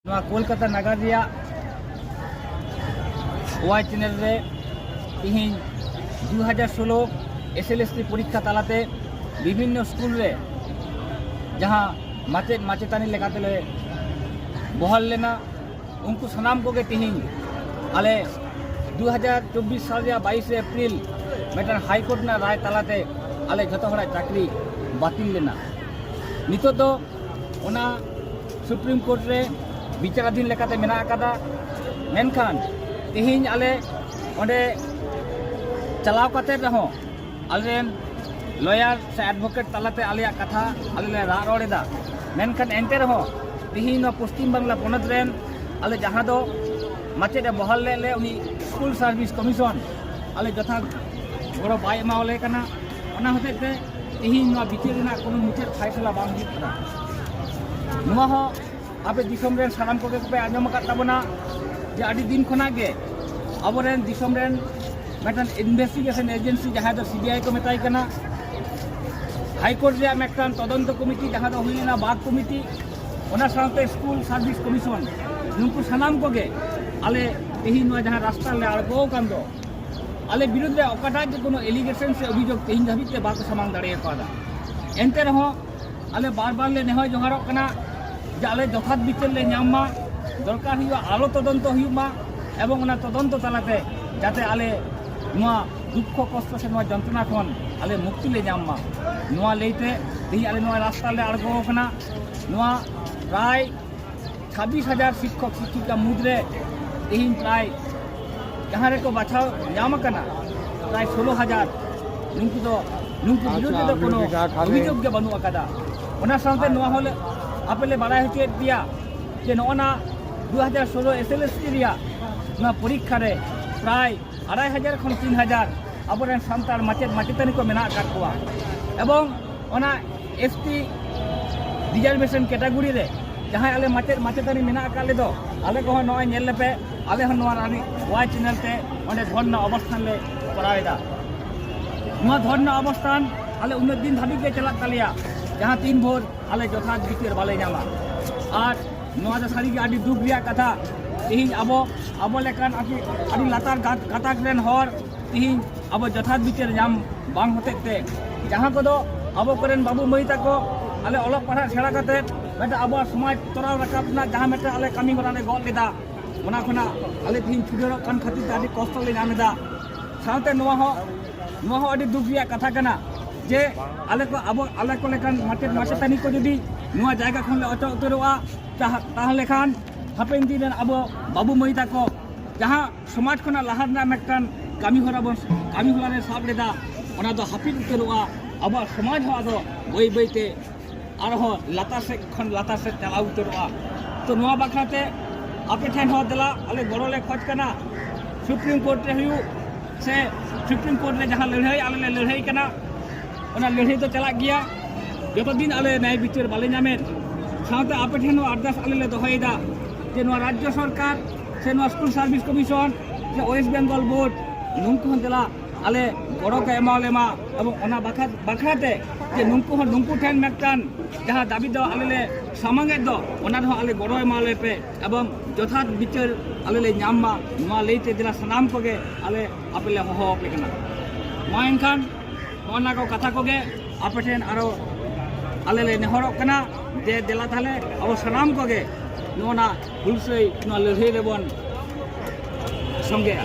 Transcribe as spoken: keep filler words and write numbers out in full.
ᱱᱚᱣᱟ ᱠᱳᱞᱠᱟᱛᱟ ᱱᱟᱜᱟᱨ ᱨᱮᱭᱟᱜ ᱳᱣᱟᱭ ᱪᱮᱱᱮᱞ ᱨᱮ ᱛᱤᱦᱤᱧ ᱫᱩ ᱦᱟᱡᱟᱨ ᱥᱳᱞᱳ ᱮᱥ ᱮᱞ ᱮᱥ ᱴᱤ ᱯᱚᱨᱤᱠᱠᱷᱟ ᱛᱟᱞᱟᱛᱮ ᱵᱤᱵᱷᱤᱱᱱᱚ ᱥᱠᱩᱞ ᱨᱮ ᱡᱟᱦᱟᱸ ᱢᱟᱪᱮᱫ ᱢᱟᱪᱮᱛᱟᱹᱱᱤ ᱞᱮᱠᱟᱛᱮᱞᱮ ᱵᱚᱦᱟᱞ ᱞᱮᱱᱟ, ᱩᱱᱠᱩ ᱥᱟᱱᱟᱢ ᱠᱚᱜᱮ ᱛᱤᱦᱤᱧ ᱟᱞᱮ ᱫᱩ ᱦᱟᱡᱟᱨ ᱪᱚᱵᱵᱤᱥ ᱥᱟᱞ ᱨᱮᱭᱟᱜ ᱵᱟᱭᱤᱥᱮ ᱮᱯᱨᱤᱞ ᱢᱤᱫᱴᱟᱝ ᱦᱟᱭ ᱠᱳᱨᱴ ᱨᱮᱱᱟᱜ ᱨᱟᱭ ᱛᱟᱞᱟᱛᱮ ᱟᱞᱮ ᱡᱷᱚᱛᱚ ᱦᱚᱲᱟᱜ ᱪᱟᱹᱠᱨᱤ ᱵᱟᱹᱛᱤᱞ ᱞᱮᱱᱟ᱾ ᱱᱤᱛᱚᱜ ᱫᱚ ᱚᱱᱟ ᱥᱩᱯᱨᱤᱢ ᱠᱳᱨᱴ ᱨᱮ ᱵᱤᱪᱟᱹᱨᱟᱫᱷᱤᱱ ᱞᱮᱠᱟᱛᱮ ᱢᱮᱱᱟᱜ ᱟᱠᱟᱫᱟ᱾ ᱢᱮᱱᱠᱷᱟᱱ ᱛᱮᱦᱮᱧ ᱟᱞᱮ ᱚᱸᱰᱮ ᱪᱟᱞᱟᱣ ᱠᱟᱛᱮ ᱨᱮᱦᱚᱸ ᱟᱞᱮᱨᱮᱱ ᱞᱚᱭᱟᱨ ᱥᱮ ᱮᱰᱵᱷᱳᱠᱮᱴ ᱛᱟᱞᱟᱛᱮ ᱟᱞᱮᱭᱟᱜ ᱠᱟᱛᱷᱟ ᱟᱞᱮ ᱞᱮ ᱨᱟᱜ ᱨᱚᱲ ᱮᱫᱟ᱾ ᱢᱮᱱᱠᱷᱟᱱ ᱮᱱᱛᱮ ᱨᱮᱦᱚᱸ ᱛᱮᱦᱮᱧ ᱱᱚᱣᱟ ᱯᱚᱥᱪᱤᱢ ᱵᱟᱝᱞᱟ ᱯᱚᱱᱚᱛ ᱨᱮᱱ ᱟᱞᱮ ᱡᱟᱦᱟᱸ ᱫᱚ ᱢᱟᱪᱮᱫ ᱮ ᱵᱚᱦᱟᱞ ᱞᱮᱫ ᱞᱮ, ᱩᱱᱤ ᱥᱠᱩᱞ ᱥᱟᱨᱵᱷᱤᱥ ᱠᱚᱢᱤᱥᱚᱱ ᱟᱞᱮ ᱡᱚᱛᱷᱟᱛ ᱜᱚᱲᱚ ᱵᱟᱭ ᱮᱢᱟᱣᱟᱞᱮ ᱠᱟᱱᱟ᱾ ᱚᱱᱟ ᱦᱚᱛᱮᱡ ᱛᱮ ᱛᱮᱦᱮᱧ ᱱᱚᱣᱟ ᱵᱤᱪᱟᱹᱨ ᱨᱮᱱᱟᱜ ᱠᱳᱱᱳ ᱢᱩᱪᱟᱹᱫ ᱯᱷᱟᱭᱥᱟᱞᱟ ᱵᱟᱝ ᱦᱩᱭᱩᱜ ᱠᱟᱱᱟ᱾ ᱱᱚᱣᱟ ᱦᱚᱸ ᱟᱯᱮ ᱫᱤᱥᱚᱢ ᱨᱮᱱ ᱥᱟᱱᱟᱢ ᱠᱚᱜᱮ ᱯᱮ ᱟᱸᱡᱚᱢ ᱟᱠᱟᱫ ᱛᱟᱵᱚᱱᱟ ᱡᱮ ᱟᱹᱰᱤ ᱫᱤᱱ ᱠᱷᱚᱱᱟᱜ ᱜᱮ ᱟᱵᱚᱨᱮᱱ ᱫᱤᱥᱚᱢ ᱨᱮᱱ ᱢᱤᱫᱴᱟᱝ ᱤᱱᱵᱷᱮᱥᱴᱤᱜᱮᱥᱚᱱ ᱮᱡᱮᱱᱥᱤ, ᱡᱟᱦᱟᱸᱭ ᱫᱚ ᱥᱤ ᱵᱤ ᱟᱭ ᱠᱚ ᱢᱮᱛᱟᱭ ᱠᱟᱱᱟ, ᱦᱟᱭ ᱠᱳᱨᱴ ᱨᱮᱭᱟᱜ ᱢᱤᱫᱴᱟᱝ ᱛᱚᱫᱚᱱᱛᱚ ᱠᱚᱢᱤᱴᱤ, ᱡᱟᱦᱟᱸ ᱫᱚ ᱦᱩᱭ ᱞᱮᱱᱟ ᱵᱟᱜᱽ ᱠᱚᱢᱤᱴᱤ, ᱚᱱᱟ ᱥᱟᱶᱛᱮ ᱥᱠᱩᱞ ᱥᱟᱨᱵᱷᱤᱥ ᱠᱚᱢᱤᱥᱚᱱ, ᱱᱩᱠᱩ ᱥᱟᱱᱟᱢ ᱠᱚᱜᱮ ᱟᱞᱮ ᱛᱮᱦᱮᱧ ᱱᱚᱣᱟ ᱡᱟᱦᱟᱸ ᱨᱟᱥᱛᱟ ᱨᱮᱞᱮ ᱟᱬᱜᱚ ᱟᱠᱟᱱ ᱫᱚ, ᱟᱞᱮ ᱵᱤᱨᱩᱫᱽ ᱨᱮ ᱚᱠᱟᱴᱟᱜ ᱜᱮ ᱠᱳᱱᱳ ᱮᱞᱤᱜᱮᱥᱚᱱ ᱥᱮ ᱚᱵᱷᱤᱡᱳᱜᱽ ᱛᱮᱦᱮᱧ ᱫᱷᱟᱹᱵᱤᱡ ᱛᱮ ᱵᱟᱠᱚ ᱥᱟᱢᱟᱝ ᱫᱟᱲᱮ ᱟᱠᱟᱫᱟ᱾ ᱮᱱᱛᱮ ᱨᱮᱦᱚᱸ ᱟᱞᱮ ᱵᱟᱨ ᱵᱟᱨ ᱞᱮ ᱱᱮᱦᱚᱨ ᱡᱚᱦᱟᱨᱚᱜ ᱠᱟᱱᱟ ᱡᱮ ᱟᱞᱮ ᱡᱚᱛᱷᱟᱛ ᱵᱤᱪᱟᱹᱨ ᱞᱮ ᱧᱟᱢ ᱢᱟ, ᱫᱚᱨᱠᱟᱨ ᱦᱩᱭᱩᱜᱼᱟ ᱟᱞᱚ ᱛᱚᱫᱚᱱᱛᱚ ᱦᱩᱭᱩᱜ ᱢᱟ, ᱮᱵᱚᱝ ᱚᱱᱟ ᱛᱚᱫᱚᱱᱛᱚ ᱛᱟᱞᱟᱛᱮ ᱡᱟᱛᱮ ᱟᱞᱮ ᱱᱚᱣᱟ ᱫᱩᱠᱠᱷᱚ ᱠᱚᱥᱴᱚ ᱥᱮ ᱱᱚᱣᱟ ᱡᱚᱱᱛᱨᱚᱱᱟ ᱠᱷᱚᱱ ᱟᱞᱮ ᱢᱩᱠᱛᱤ ᱞᱮ ᱧᱟᱢ ᱢᱟ᱾ ᱱᱚᱣᱟ ᱞᱟᱹᱭᱛᱮ ᱛᱮᱦᱮᱧ ᱟᱞᱮ ᱱᱚᱣᱟ ᱨᱟᱥᱛᱟ ᱞᱮ ᱟᱬᱜᱚ ᱟᱠᱟᱱᱟ᱾ ᱱᱚᱣᱟ ᱯᱨᱟᱭ ᱪᱷᱟᱵᱵᱤᱥ ᱦᱟᱡᱟᱨ ᱥᱤᱠᱠᱷᱚᱠ ᱥᱤᱠᱠᱷᱤᱠᱟ ᱢᱩᱫᱽᱨᱮ ᱛᱮᱦᱮᱧ ᱯᱨᱟᱭ ᱡᱟᱦᱟᱸ ᱨᱮᱠᱚ ᱵᱟᱪᱷᱟᱣ ᱧᱟᱢ ᱟᱠᱟᱱᱟ ᱯᱨᱟᱭ ᱥᱳᱞᱳ ᱦᱟᱡᱟᱨ, ᱱᱩᱠᱩ ᱫᱚ, ᱱᱩᱠᱩ ᱵᱤᱨᱩᱫᱽ ᱟᱪᱪᱷᱟ, ᱨᱮᱫᱚ ᱠᱳᱱᱳ ᱚᱵᱷᱤᱡᱳᱜᱽ ᱡᱟᱦᱟᱸ ᱠᱷᱟᱱ ᱚᱵᱷᱤᱡᱳᱜᱽ ᱜᱮ ᱵᱟᱹᱱᱩᱜ ᱟᱠᱟᱫᱟ᱾ ᱚᱱᱟ ᱥᱟᱶᱛᱮ ᱱᱚᱣᱟ ᱦᱚᱸᱞᱮ ᱟᱯᱮ ᱞᱮ ᱵᱟᱲᱟᱭ ᱦᱚᱪᱚᱭᱮᱫ ᱯᱮᱭᱟ ᱡᱮ ᱱᱚᱜᱼᱚ ᱱᱟ ᱫᱩ ᱦᱟᱡᱟᱨ ᱥᱳᱞᱳ ᱮᱥ ᱮᱞ ᱮᱥ ᱴᱤ ᱨᱮᱭᱟᱜ ᱱᱚᱣᱟ ᱯᱚᱨᱤᱠᱠᱷᱟ ᱨᱮ ᱯᱨᱟᱭ ᱟᱲᱟᱭ ᱦᱟᱡᱟᱨ ᱠᱷᱚᱱ ᱛᱤᱱ ᱦᱟᱡᱟᱨ ᱟᱵᱚᱨᱮᱱ ᱥᱟᱱᱛᱟᱲ ᱢᱟᱪᱮᱫ ᱢᱟᱪᱮᱛᱟᱹᱱᱤ ᱠᱚ ᱢᱮᱱᱟᱜ ᱟᱠᱟᱫ ᱠᱚᱣᱟ᱾ ᱮᱵᱚᱝ ᱚᱱᱟ ᱮᱥ ᱴᱤ ᱨᱤᱡᱟᱨᱵᱷᱮᱥᱚᱱ ᱠᱮᱴᱟᱜᱚᱨᱤ ᱨᱮ ᱡᱟᱦᱟᱸᱭ ᱟᱞᱮ ᱢᱟᱪᱮᱫ ᱢᱟᱪᱮᱛᱟᱹᱱᱤ ᱢᱮᱱᱟᱜ ᱟᱠᱟᱫ ᱞᱮᱫᱚ, ᱟᱞᱮ ᱠᱚᱦᱚᱸ ᱱᱚᱜᱼᱚᱭ ᱧᱮᱞ ᱞᱮᱯᱮ, ᱟᱞᱮ ᱦᱚᱸ ᱱᱚᱣᱟ ᱨᱟᱱᱤ ᱳᱣᱟᱭ ᱪᱮᱱᱮᱞ ᱛᱮ ᱚᱸᱰᱮ ᱫᱷᱚᱨᱱᱟ ᱚᱵᱚᱥᱛᱷᱟᱱ ᱞᱮ ᱠᱚᱨᱟᱣ ᱮᱫᱟ᱾ ᱱᱚᱣᱟ ᱫᱷᱚᱨᱱᱟ ᱚᱵᱚᱥᱛᱷᱟᱱ ᱟᱞᱮ ᱩᱱᱟᱹᱜ ᱫᱤᱱ ᱫᱷᱟᱹᱵᱤᱡ ᱜᱮ ᱪᱟᱞᱟᱜ ᱛᱟᱞᱮᱭᱟ, ᱡᱟᱦᱟᱸ ᱛᱤᱱ ᱵᱷᱳᱨ ᱟᱞᱮ ᱡᱚᱛᱷᱟᱛ ᱵᱤᱪᱟᱹᱨ ᱵᱟᱞᱮ ᱧᱟᱢᱟ᱾ ᱟᱨ ᱱᱚᱣᱟ ᱫᱚ ᱥᱟᱹᱨᱤᱜᱮ ᱟᱹᱰᱤ ᱫᱩᱠ ᱨᱮᱭᱟᱜ ᱠᱟᱛᱷᱟ᱾ ᱛᱮᱦᱮᱧ ᱟᱵᱚ, ᱟᱵᱚ ᱞᱮᱠᱟᱱ ᱟᱹᱰᱤ, ᱟᱹᱰᱤ ᱞᱟᱛᱟᱨ ᱜᱟᱛ-, ᱜᱟᱛᱟᱠ ᱨᱮᱱ ᱦᱚᱲ ᱛᱮᱦᱮᱧ ᱟᱵᱚ ᱡᱚᱛᱷᱟᱛ ᱵᱤᱪᱟᱹᱨ ᱧᱟᱢ ᱵᱟᱝ ᱦᱚᱛᱮᱡ ᱛᱮ, ᱡᱟᱦᱟᱸ ᱠᱚᱫᱚ ᱟᱵᱚ ᱠᱚᱨᱮᱱ ᱵᱟᱹᱵᱩ ᱢᱟᱹᱭ ᱛᱟᱠᱚ ᱟᱞᱮ ᱚᱞᱚᱜ ᱯᱟᱲᱦᱟᱜ ᱥᱮᱬᱟ ᱠᱟᱛᱮ ᱢᱤᱫᱴᱟᱝ ᱟᱵᱚᱣᱟᱜ ᱥᱚᱢᱟᱡᱽ ᱛᱚᱨᱟᱣ ᱨᱟᱠᱟᱵ ᱨᱮᱱᱟᱜ ᱡᱟᱦᱟᱸ ᱢᱤᱫᱴᱟᱝ ᱟᱞᱮ ᱠᱟᱹᱢᱤ ᱦᱚᱨᱟ ᱞᱮ ᱜᱚᱫ ᱞᱮᱫᱟ, ᱚᱱᱟ ᱠᱷᱚᱱᱟᱜ ᱟᱞᱮ ᱛᱮᱦᱮᱧ ᱪᱷᱩᱰᱟᱹᱨᱚᱜ ᱠᱟᱱ ᱠᱷᱟᱹᱛᱤᱨ ᱛᱮ ᱟᱹᱰᱤ ᱠᱚᱥᱴᱚ ᱞᱮ ᱧᱟᱢ ᱮᱫᱟ᱾ ᱥᱟᱶᱛᱮ ᱱᱚᱣᱟ ᱦᱚᱸ, ᱱᱚᱣᱟ ᱦᱚᱸ ᱟᱹᱰᱤ ᱫᱩᱠ ᱨᱮᱭᱟᱜ ᱠᱟᱛᱷᱟ ᱠᱟᱱᱟ ᱡᱮ ᱟᱞᱮ ᱠᱚ, ᱟᱵᱚ, ᱟᱞᱮ ᱠᱚ ᱞᱮᱠᱟᱱ ᱢᱟᱪᱮᱫ ᱢᱟᱪᱮᱛᱟᱹᱱᱤ ᱠᱚ ᱡᱩᱫᱤ ᱱᱚᱣᱟ ᱡᱟᱭᱜᱟ ᱠᱷᱚᱱ ᱞᱮ ᱚᱪᱚᱜ ᱩᱛᱟᱹᱨᱚᱜᱼᱟ, ᱛᱟᱦ-, ᱛᱟᱦᱚᱞᱮ ᱠᱷᱟᱱ ᱦᱟᱯᱮᱱ ᱫᱤᱱ ᱨᱮᱱ ᱟᱵᱚ ᱵᱟᱹᱵᱩ ᱢᱟᱹᱭ ᱛᱟᱠᱚ ᱡᱟᱦᱟᱸ ᱥᱚᱢᱟᱡᱽ ᱠᱷᱚᱱᱟᱜ ᱞᱟᱦᱟ ᱨᱮᱱᱟᱜ ᱢᱤᱫᱴᱟᱝ ᱠᱟᱹᱢᱤ ᱦᱚᱨᱟ ᱵᱚᱱ, ᱠᱟᱹᱢᱤ ᱦᱚᱨᱟ ᱨᱮ ᱥᱟᱵ ᱞᱮᱫᱟ, ᱚᱱᱟ ᱫᱚ ᱦᱟᱹᱯᱤᱫ ᱩᱛᱟᱹᱨᱚᱜᱼᱟ᱾ ᱟᱵᱚᱣᱟᱜ ᱥᱚᱢᱟᱡᱽ ᱦᱚᱸ ᱟᱫᱚ ᱵᱟᱹᱭ ᱵᱟᱹᱭ ᱛᱮ ᱟᱨᱦᱚᱸ ᱞᱟᱛᱟᱨ ᱥᱮᱫ ᱠᱷᱚᱱ ᱞᱟᱛᱟᱨ ᱥᱮᱫ ᱪᱟᱞᱟᱣ ᱩᱛᱟᱹᱨᱚᱜᱼᱟ᱾ ᱛᱚ, ᱱᱚᱣᱟ ᱵᱟᱠᱷᱨᱟ ᱛᱮ ᱟᱯᱮ ᱴᱷᱮᱱ ᱦᱚᱸ ᱫᱮᱞᱟ ᱟᱞᱮ ᱜᱚᱲᱚ ᱞᱮ ᱠᱷᱚᱡᱽ ᱠᱟᱱᱟ᱾ ᱥᱩᱯᱨᱤᱢ ᱠᱳᱨᱴ ᱨᱮ ᱦᱩᱭᱩᱜ ᱥᱮ ᱥᱩᱯᱨᱤᱢ ᱠᱳᱨᱴ ᱨᱮ ᱡᱟᱦᱟᱸ ᱞᱟᱹᱲᱦᱟᱹᱭ ᱟᱞᱮ ᱞᱮ ᱞᱟᱹᱲᱦᱟᱹᱭ ᱠᱟᱱᱟ, ᱚᱱᱟ ᱞᱟᱹᱲᱦᱟᱹᱭ ᱫᱚ ᱪᱟᱞᱟᱜ ᱜᱮᱭᱟ ᱡᱚᱛᱚ ᱫᱤᱱ ᱟᱞᱮ ᱱᱟᱭ ᱵᱤᱪᱟᱹᱨ ᱵᱟᱞᱮ ᱧᱟᱢᱮᱫ᱾ ᱥᱟᱶᱛᱮ ᱟᱯᱮ ᱴᱷᱮᱱ ᱦᱚᱸ ᱟᱨᱫᱟᱥ ᱟᱞᱮ ᱞᱮ ᱫᱚᱦᱚᱭᱮᱫᱟ ᱡᱮ ᱱᱚᱣᱟ ᱨᱟᱡᱽᱡᱚ ᱥᱚᱨᱠᱟᱨ ᱥᱮ ᱱᱚᱣᱟ ᱥᱠᱩᱞ ᱥᱟᱨᱵᱷᱤᱥ ᱠᱚᱢᱤᱥᱚᱱ ᱥᱮ ᱳᱭᱮᱥᱴ ᱵᱮᱝᱜᱚᱞ ᱵᱳᱨᱰ, ᱱᱩᱠᱩ ᱦᱚᱸ ᱫᱮᱞᱟ ᱟᱞᱮ ᱜᱚᱲᱚ ᱠᱚ ᱮᱢᱟᱣᱟᱞᱮ ᱢᱟ᱾ ᱮᱵᱚᱝ ᱚᱱᱟ ᱵᱟᱠᱷᱨᱟ, ᱵᱟᱠᱷᱨᱟ ᱛᱮ ᱡᱮ ᱱᱩᱠᱩ ᱦᱚᱸ, ᱱᱩᱠᱩ ᱴᱷᱮᱱ ᱢᱤᱫᱴᱟᱝ ᱡᱟᱦᱟᱸ ᱫᱟᱹᱵᱤ ᱫᱚ ᱟᱞᱮ ᱞᱮ ᱥᱟᱢᱟᱝᱮᱫ ᱫᱚ, ᱚᱱᱟ ᱨᱮᱦᱚᱸ ᱟᱞᱮ ᱜᱚᱲᱚ ᱮᱢᱟᱣᱟᱞᱮ ᱯᱮ ᱮᱵᱚᱝ ᱡᱚᱛᱷᱟᱛ ᱵᱤᱪᱟᱹᱨ ᱟᱞᱮ ᱞᱮ ᱧᱟᱢ ᱢᱟ, ᱱᱚᱣᱟ ᱞᱟᱹᱭᱛᱮ ᱫᱮᱞᱟ ᱥᱟᱱᱟᱢ ᱠᱚᱜᱮ ᱟᱞᱮ ᱟᱯᱮ ᱞᱮ ᱦᱚᱦᱚ ᱟᱯᱮ ᱠᱟᱱᱟ᱾ ᱢᱟ ᱮᱱᱠᱷᱟᱱ ᱱᱚᱜᱼᱚ ᱱᱟ ᱠᱚ ᱠᱟᱛᱷᱟ ᱠᱚᱜᱮ ᱟᱯᱮ ᱴᱷᱮᱱ ᱟᱨᱚ ᱟᱞᱮ ᱞᱮ ᱱᱮᱦᱚᱨᱚᱜ ᱠᱟᱱᱟ ᱡᱮ ᱫᱮᱞᱟ ᱛᱟᱦᱞᱮ ᱟᱵᱚ ᱥᱟᱱᱟᱢ ᱠᱚᱜᱮ ᱱᱚᱜᱼᱚ ᱱᱟ ᱦᱩᱞᱥᱟᱹᱭ ᱱᱚᱣᱟ ᱞᱟᱹᱲᱦᱟᱹᱭ ᱨᱮᱵᱚᱱ ᱥᱚᱸᱜᱮᱜᱼᱟ᱾